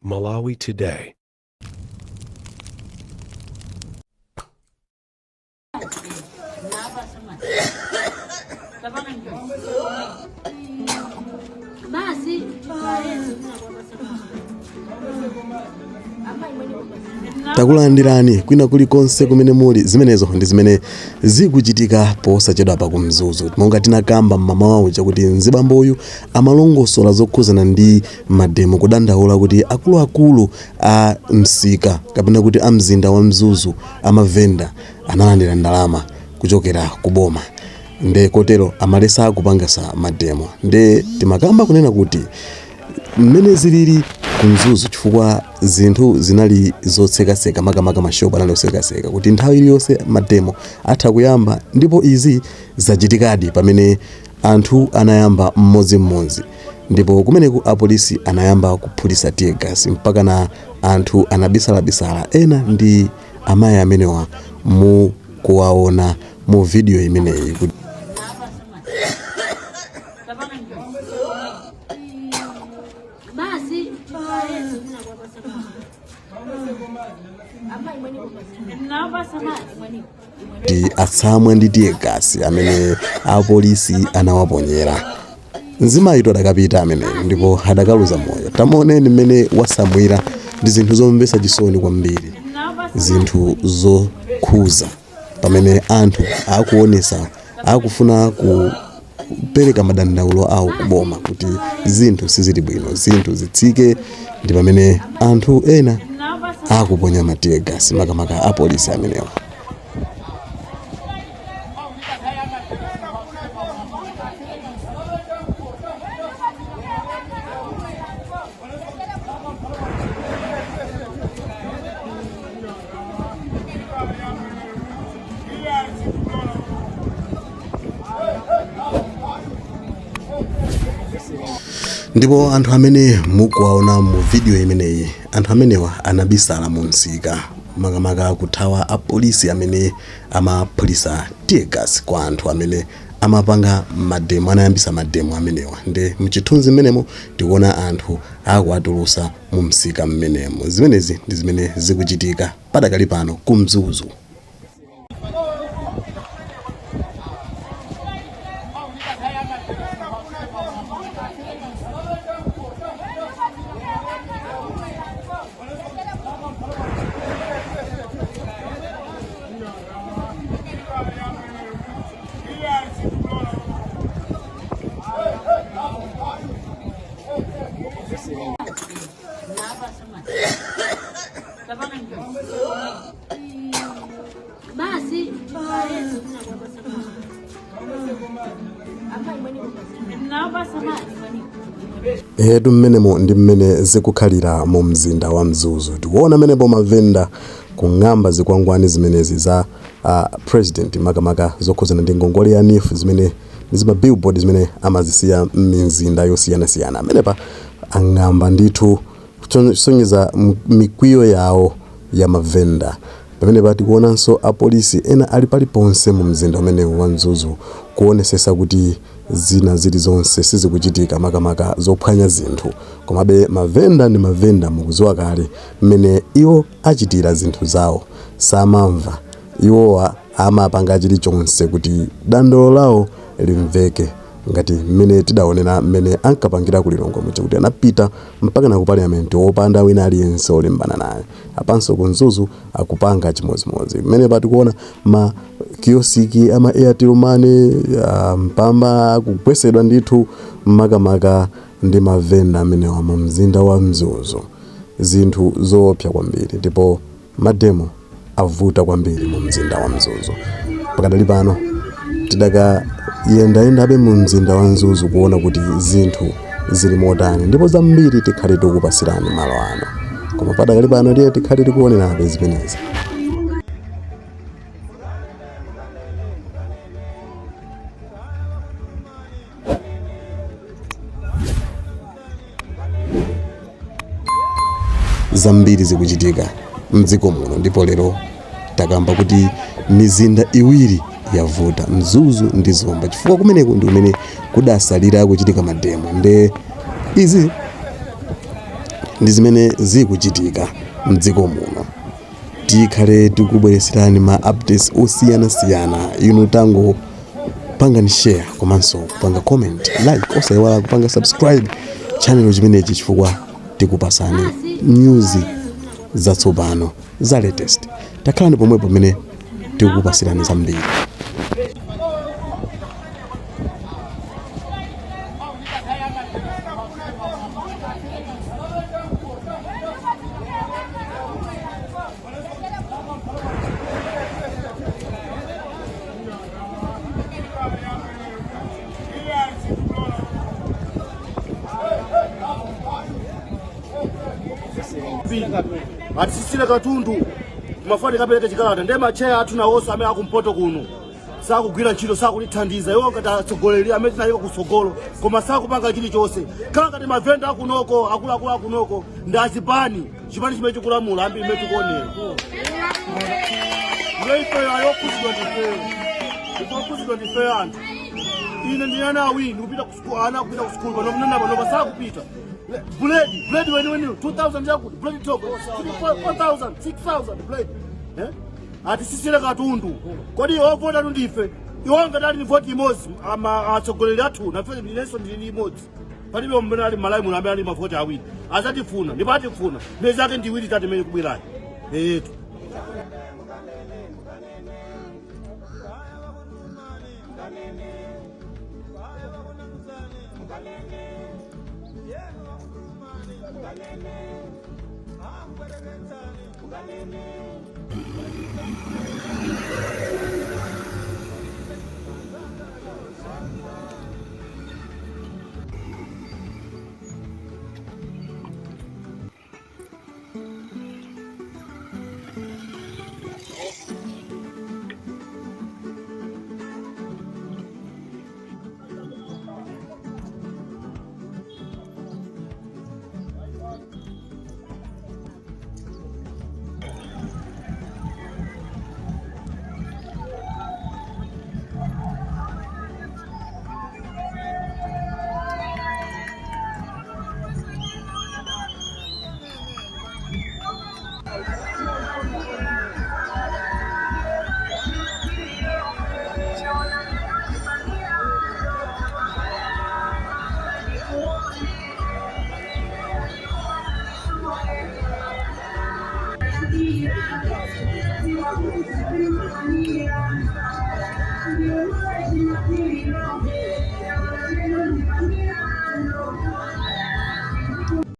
Malawi Today. Takulandirani kwina kulikonse kumene muli. Zimenezo ndi zimene zikuchitika posachedwa pa ku Mzuzu. Monga tinakamba mmamawa uja kuti mzibamboyu amalongosola zokhuzana ndi mademo, kudandaula kuti akuluakulu a msika kapena kuti a mzinda wa Mzuzu, amavenda, analandira ndalama kuchokera ku boma, nde kotero amalesa kupangasa mademo. Nde timakamba kunena kuti mmene zilili ku Mzuzu, chifukwa zinthu zinali zotsekaseka, makamaka mashopu anali otsekaseka, kuti nthawi iliyonse mademo atha kuyamba. Ndipo izi zachitikadi pamene anthu anayamba mmodzimmodzi, ndipo kumeneku apolisi anayamba kuphulitsa tear gas mpaka na anthu anabisalabisala. Ena ndi amayi amenewa mukuwaona mu video imeneyi kuti Basi. Kuti atsamwa ndi tear gas amene apolisi anawaponyera. Mzimayitu adakapita ameneyo ndipo adakaluza moyo. Tamuoneni mmene wasamwira. Ndi zinthu zomvetsa chisoni kwambiri, zinthu zokhuza pamene anthu akuonesa akufuna kupereka madandaulo awo kuboma kuti zinthu sizili bwino, zinthu zitsike, ndi pamene anthu ena akuponya ma tear gas, makamaka apolisi amenewa. Ndipo anthu amene mukuwaona mu video imeneyi, anthu amenewa anabisala mu msika, makamaka kuthawa apolisi amene amaphulisa tear gas kwa anthu amene amapanga mademo, anayambisa mademo amenewa. Ndi mchithunzi mmenemo tikuona anthu akuwatulusa mu msika mmenemo. Zimenezi ndi zimene zikuchitika padakali pano ku Mzuzu. Basi. Etu, mmenemo ndi mmene zikukhalira mu mzinda wa Mzuzu. Tikuona menepo mavenda kung'amba zikwangwani zimenezi za president, makamaka zokhuzana ndi ngongole ya NEEF, zimene ndi zima billboard zimene amazisiya m'mizinda yosiyanasiyana. Amenepa ang'amba ndithu kusonyeza mikwiyo yawo ya mavenda. Pamenepa tikuonanso apolisi ena ali paliponse mu mzinda umenewu wa Mzuzu kuonesesa kuti zina zilizonse sizikuchitika, makamaka zophwanya zinthu. Komabe mavenda ndi mavenda, mukuziwa kale mmene iwo achitira zinthu zawo, samamva. Iwowa amapanga chilichonse kuti dandaulo lawo limveke, ngati mmene tidaonera mmene ankapangira ku Lilongwe muja, kuti anapita mpaka na ku parliament wopanda wina aliyense olimbana naye. Apanso ku Mzuzu akupanga chimodzimodzi. Mmene patikuona ma kiosk ama Airtel Money, Mpamba akugwesedwa ndithu, makamaka ndi mavenda amenewa mu mzinda wa Mzuzu. Zinthu zoopsa kwambiri, ndipo mademo avuta kwambiri mu mzinda wa Mzuzu. Pakadali pano tidakayendayendabe mu mzinda wa Mzuzu kuona kuti zinthu zili motani, ndipo zambiri tikhale tikupasirani malo ano. Koma padakali pano ndiye tikhale tikuonerabe zimenezi. Zambiri zikuchitika mdziko muno, ndipo lero takamba kuti mizinda iwiri yavuta, Mzuzu ndi Zomba, chifukwa kumeneku ndi kumene kudasalira kuchitika mademo. Nde izi Ndi zimene zikuchitika mdziko muno. Tikhale tikubweretserani ma updates osiyanasiyana. Inu tangopangani share komanso kupanga comment, like, osayiwala kupanga subscribe channel chimenechi chifukwa tikupasani news zatsopano za latest. Takhalani pomwepo pamene tikukupasirani zambiri. Atisisire katundu, mafani kapereke chikalata. Ndiye macheya athu nawonso amene akumpoto kuno sakugwira ntchito, sakulithandiza. Iwo ngati atsogoleri amene tinayika kutsogolo, koma sakupanga chilichonse. Khala ngati mavenda akunoko, akuluakulu akunoko ndi azipani, chipani chimene chikulamula, ambiri imene tikuonera. Ndiye ifeyo ayokhuzidwa ndifeyo, ifeyo ndifeyo anthu. Ine ndine ana awiri, ndikupita ku school, ana akupita ku school pano, kunena pano pasakupita. Buledi, buledi weni weni 2000 yakuti buledi toko 4000, 6000 buledi, eh atisisire katundu. Kodi ovota tu ndife? Iwo ngati ali ndi voti imodzi, ama atsogoleri athu, nafe inenso ndili ndi imodzi. Palibe mmene ali Malawi muno amene ali mavoti awiri. Azatifuna ndipo atifuna miyezi yake ndi iwiri tati imene kubwerayi eyetu.